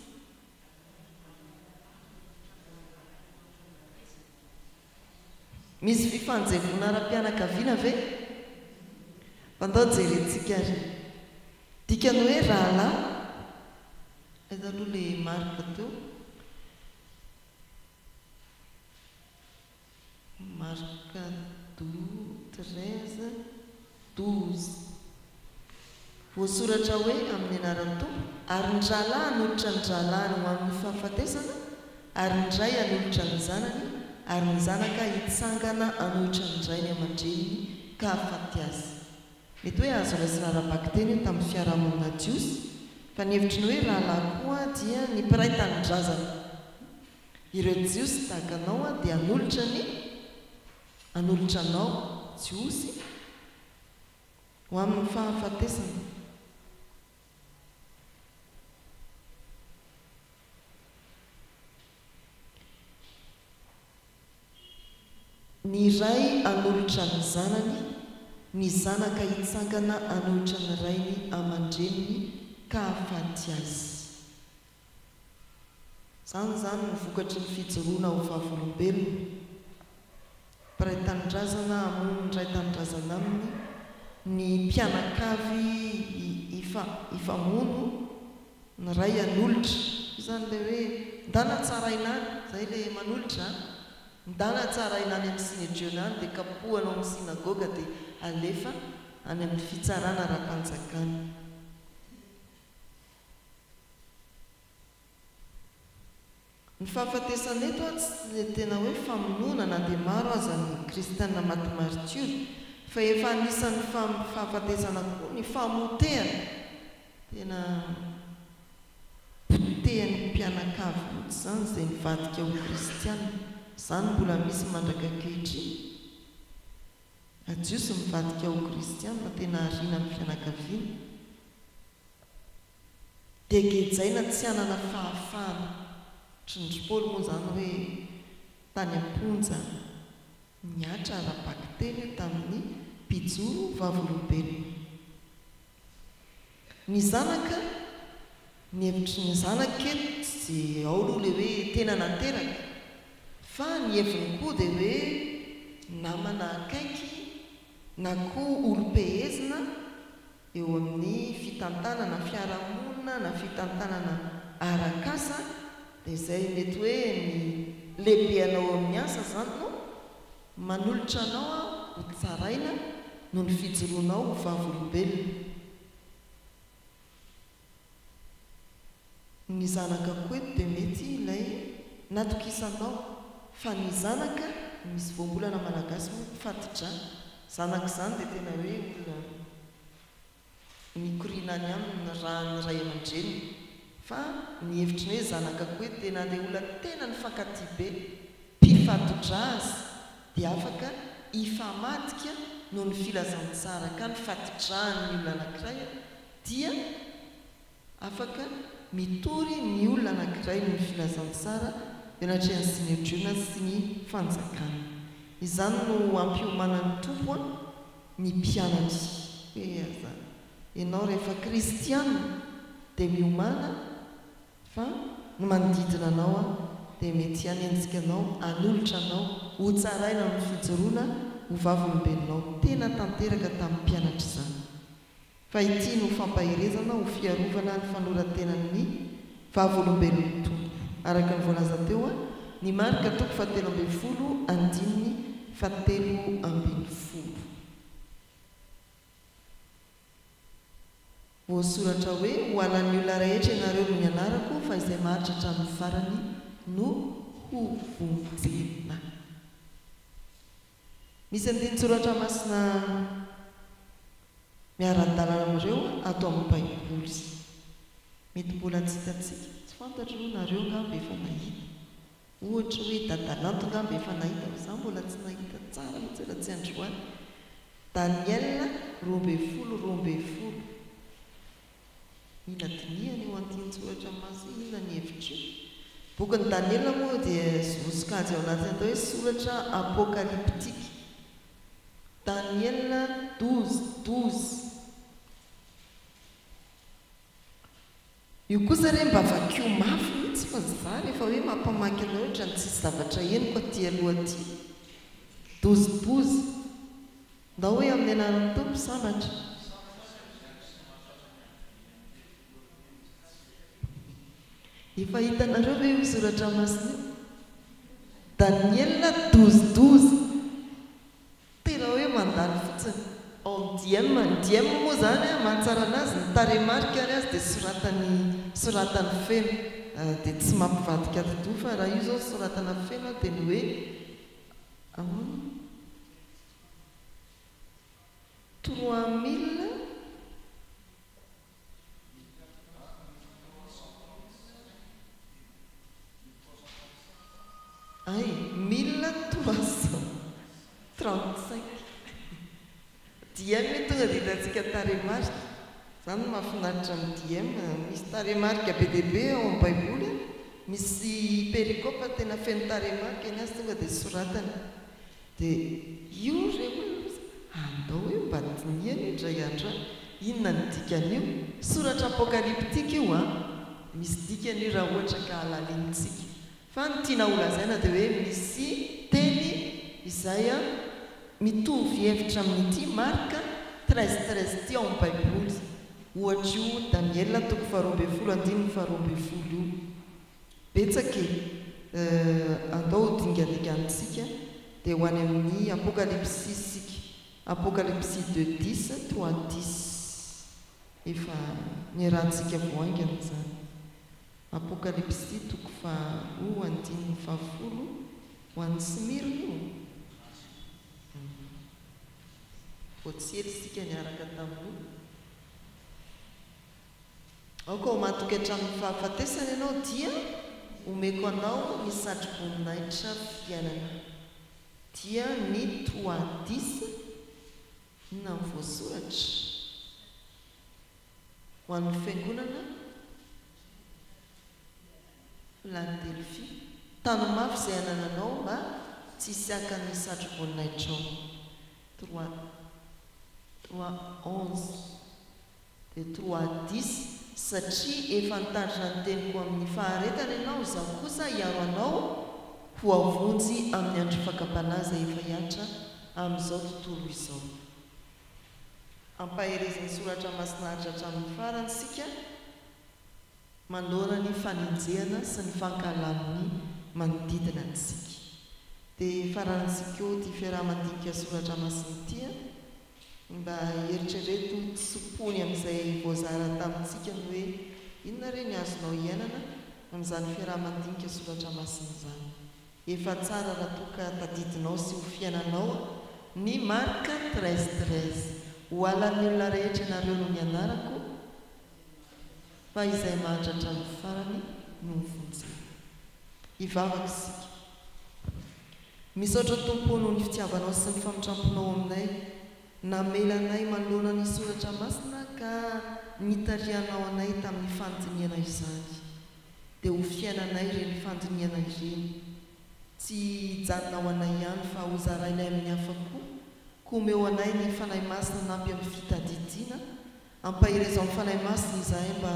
Misy fifanjevoana ara-pianakaviana ve? Andao jerentsika ary. Dikany hoe rahalahy, aiza aloha ilay Marc teo? Marc 12, 12. Voasoratra hoe, Amin'ny anaran'ny Tompo, ary ny rahalahy hanolotra ny rahalahiny ho amin'ny fahafatesana, ary ny ray hanolotra ny zanany, ary ny zanaka hitsangana hanohitra ny rainy aman-dreniny ka hahafaty azy. Mety hoe azo raisina ara-bakiteny io tamin'ny fiarahamonina jiosy, fa ny hevitry ny hoe rahalahy koa dia ny mpiray tanindrazana. Ireo Jiosy tahaka anao dia hanolotra ny Hanolotra anao, Jiosy, ho amin'ny fahafatesana. Ny ray hanolotra ny zanany, ny zanaka hitsangana hanohitra ny rainy aman-dreniny ka hahafaty azy. Izany izany no vokatry ny fijoroana ho vavolombelona. Mpiray tanindrazana hamono ny iray tanindrazana aminy, ny mpianakavy hifamono, ny ray hanolotra. Io izany ilay hoe ndana tsaraina any, izay ilay manolotra an! Ndana tsaraina any amin'ny Synedriona any dia kapohana ao amin'ny synagoga dia alefa any amin'ny fitsarana ara-panjakana. Ny fahafatesana eto an tsy dia tena hoe famonoana na dia maro aza ny kristiana maty martiora fa efa anisan'ny fahafatesana koa ny famotehana, tena potehan'ny mpianakavy mihitsy izany izay nivadika ho kristiana, izany mbola misy mandrak'ankehitriny, na jiosy mivadika ho kristiana tena ariana amin'ny fianakaviana. Dia gejaina tsy hanana fahafahana. Ohatry ny Paoly moa izany hoe tany am-ponja nihatra ara-bakiteny io tamin'ny mpijoro vavolombelona. Ny zanaka, ny hevitry ny zanaka eto tsy dia ao aloha ilay hoe tena nateraka fa ny heviny koa dia hoe namana akaiky na koa olom-pehezina eo amin'ny fitantanana fiarahamonina na fitantanana arak'asa dia izay mety hoe ny lehibe anao eo amin'ny asa izany no manolotra anao ho tsaraina noho ny fijoroanao ho vavolombelona. Ny zanaka koa eto dia mety ilay natokisanao fa ny zanaka misy voambolana malagasy moa mpifati-drà, zanaka izany dia tena hoe olona mikoriana any aminy ny ràn'ny ray aman-dreniny fa ny hevitry ny hoe zanaka koa eto dia na dia olona tena nifankatia be mpifati-drà aza dia afaka hifamadika noho ny filazantsara ka ny fati-dràn'ny olona anankiray dia Afaka mitory ny olona anankiray noho ny filazantsara eo anatrehan'ny Synedriona sy ny fanjakana. Izany no ampiomanan'ny Tompo ny mpianany. Hoe aza ianao rehefa kristiana dia miomàna fa ny manodidina anao dia mety hanenjika anao, hanolotra anao hotsaraina amin'ny fijoroana ho vavolombelonao tena tanteraka tamin'ny mpianatra izany. Fa ity no fampaherezana ho fiarovana ny fanoratenan'ny Vavolombelon'ny Tompo. Araka ny voalaza teo, ny Marka toko fahatelo ambin'ny folo andininy fahatelo ambin'ny folo. Voasoratra hoe, Ho halan'ny olona rehetra ianareo noho ny anarako, fa izay maharitra hatramin'ny farany no hovonjena. Misy andinin-tsoratra masina miara-dalana amin'ireo ato amin'ny Baiboly. Mety mbola tsy hitantsika. Tsy fantatro aloha nareo angamba efa nahita. Ohatra hoe Dadalanto angamba efa nahita fa za mbola tsy nahita tsara mihitsy raha tsy androany. Daniel 12 12. Mila dinihana io andinin-tsoratra masina io, inona ny hevitr'io? Bokin'i Daniela moa dia voasokajy ao anatin'ny atao hoe soratra apokalyptika. Daniela 12 12. Io kosa re mba vakio mafy mihitsy fa za rehefa hoe mampamaky anao ohatran'ny tsisy zavatra henoko aty aloha aty. 12 12. Ndao hoe amin'ny anaran'ny Tompo sambatra. Efa hitanareo ve io soratra masina io? Daniela 12 12. Tena hoe mandalo fotsiny. Ao amin'ny diem, ny diem moa izany an, mahatsara anazy, ny tarehimarika ary azy dia soratany soratany feno. Dia tsy mampivadika atidoha fa raha io izao soratana feno dia ny hoe ahoana? 3000. Ay, 1335. 35. DM io tonga dia hitantsika tarehimarika. Izany no mahafinaritra amin'ny DM, misy tarehimarika be dia be ao amin'ny Baiboly, misy perikopa tena feno tarehimarika, ny azy tonga dia soratany. Dia io re olona ozy, andao hoe mba dinihana io indray andro any, inona no dikan'io? Soratra apokalyptika io an! Misy dikany io raha ohatra ka halalinintsika. Fa ny tiana holazaina dia hoe misy teny izay mitovy hevitra amin'ity Marka 13 13 ity ao amin'ny Baiboly. Ohatra io Daniela toko faharoambinifolo andininy faharoambinifolo io. Betsaka e! Andao ho dingadinganintsika dia ho any amin'ny Apokalypsy isika. Apokalypsy deux dix, trois dix. Efa niarahantsika vao haingana izany. Apokalypsy toko faharoa andininy fahafolo ho an'i Smyrna io? Vao tsy ela isika niaraka tamin'io. Aoka ho matoky hatramin'ny fahafatesana ianao dia omeko anao ny satroboninahitra fiainana. Dia ny trois dix inona ny voasoratra ho an'ny fiangonana Filadelfia. Tano mafy izay anananao mba tsy hisy haka ny satroboninaitrao. Trois trois onze. Dia trois dix, satria efa nitandrina ny teniko amin'ny faharetana ianao, izaho kosa hiaro anao ho avonjy amin'ny andro fakam-panahy izay efa hihatra amin'izao tontolo izao. Ampaherezin'ny Soratra Masina haharitra hatramin'ny farany isika manoloana ny fanenjehana sy ny fankahalan'ny manodidina antsika. Dia faranantsika eo ity fiaraha-mandinika Soratra Masina ity an! Mba eritrereto tso-pony amin'izay voazara tamintsika ny hoe inona re ny azonao iainana amin'izany fiaraha-mandinika soratra masina izany. Efa tsara raha toa ka tadidinao sy ho fiainanao ny Marc 13 13. Ho halan'ny olona rehetra ianareo noho ny anarako, fa izay mahantra hatramin'ny farany no ho vonjena. Hivavaka isika. Misaotra Tompo ô noho ny fitiavanao sy ny famindramponao aminay, namela anay manoloana ny Soratra Masina ka nitarihanao anay tamin'ny fandinihana izany. Dia ho fiainanay ireny fandinihana ireny. Tsy hijanona ho anay ihany fa ho zarainay amin'ny hafa koa, koa omeo anay ny Fanahy Masina hanampy amin'ny fitadidiana, ampaherezo amin'ny Fanahy Masina izahay mba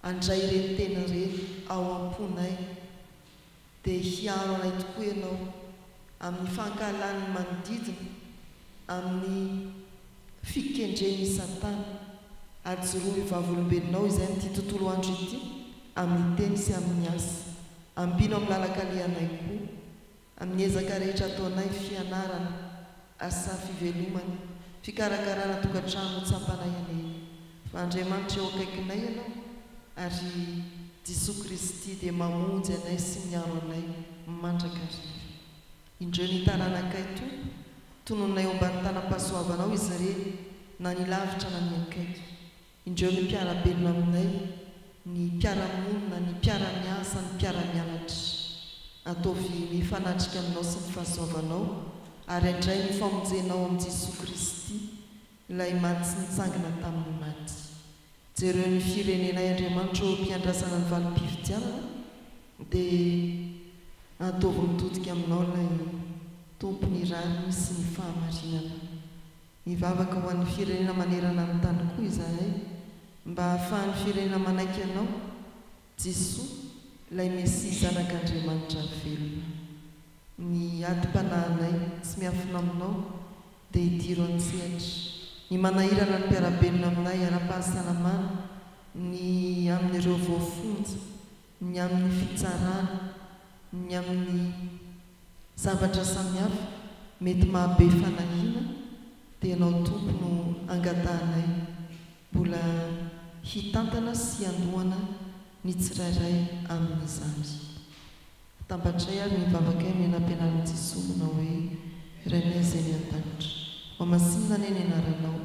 handray ireny teny ireny ao am-ponay. Dia hiaro anay tokoa Ianao amin'ny fankahalan'ny manodidina, amin'ny fikendren'i Satana, ary joroy ho vavolombelonao izay amin'ity tontolo andro ity, amin'ny teny sy amin'ny asa. Ambino amin'ny lalan-kalehanay koa. Amin'ny ezaka rehetra ataonay, fianarana, asa fivelomana, fikarakarana tokantrano ho tsapanay anie fa Andriamanitra eo akaikinay Ianao ary Jesoa Kristy dia mamonjy anay sy miaro anay mandrakariva. Indreo ny taranakay Tompo, tononinay eo ambany tanam-pahasoavanao izy ireny na ny lavitra na ny akaiky. Indreo ny mpiara-belona aminay, ny mpiara-monina, ny mpiara-miasa, ny mpiara-mianatra. Ataovy mifanatrika aminao sy ny fahasoavanao, ary handray ny famonjenao amin'i Jesoa Kristy, Ilay maty sy nitsangana tamin'ny maty. Jereo ny firenenay Andriamanitra eo am-piandrasana ny valim-pifidianana, dia ataovy mitodika aminao ilay Tompon'ny rariny sy ny fahamarinana. Mivavaka ho an'ny firenena manerana ny tany koa izahay mba hahafahan'ny firenena manaiky Anao, Jesoa, ilay Mesia Zanak'Andriamanitra velona. Ny adim-panahinay tsy miafina Aminao dia idiro an-tsehatra. Ny manahirana ny mpiara-belona aminay ara-pahasalamana, ny amin'ireo voafonja, ny amin'ny fitsarana, ny amin'ny zavatra samihafa mety maha be fanahiana dia Ianao Tompo no angatahanay mbola hitantana sy handohana ny tsirairay amin'izany. Atambatray ary ny vavakay no nampianarin'i Jesoa manao hoe, Rainay izay any an-danitra, hohamasinina anie ny anaranao,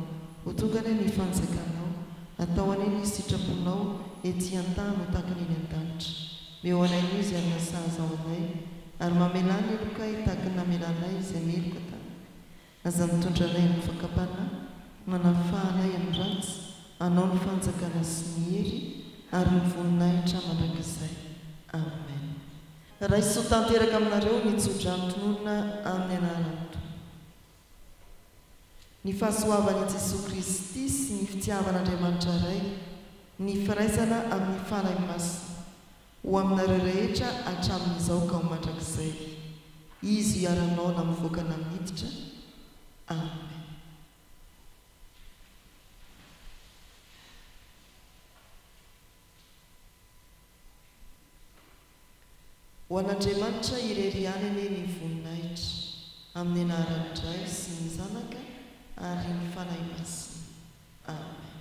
ho tonga anie ny fanjakanao, atao anie ny sitraponao ety an-tany ho tahaka ny eny an-danitra. Meo anay anio izay hanina sahaza ho anay. Ary mamelà ny helokay tahaka ny namelanay izay meloka taminay. Aza mitondra anay amin'ny fakam-panahy, manafaha anay amin'ny ratsy, Anao ny fanjakana sy ny hery ary ny voninahitra mandrakizay. Amen. Raiso tanteraka aminareo ny tsodrano tononina amin'ny anaran'ny Tompo. Ny fahasoavan'i Jesoa Kristy sy ny fitiavan'Andriamanitra Ray, ny firaisana amin'ny Fanahy Masina, ho aminareo rehetra hatramin'izao ka ho mandrakizay. Izy hiaranao na mivoaka na miditra. Amen. Ho an'Andriamanitra irery ihany anie ny voninahitra, amin'ny anaran'ny Ray sy ny Zanaka ary ny Fanahy Masina. Amen.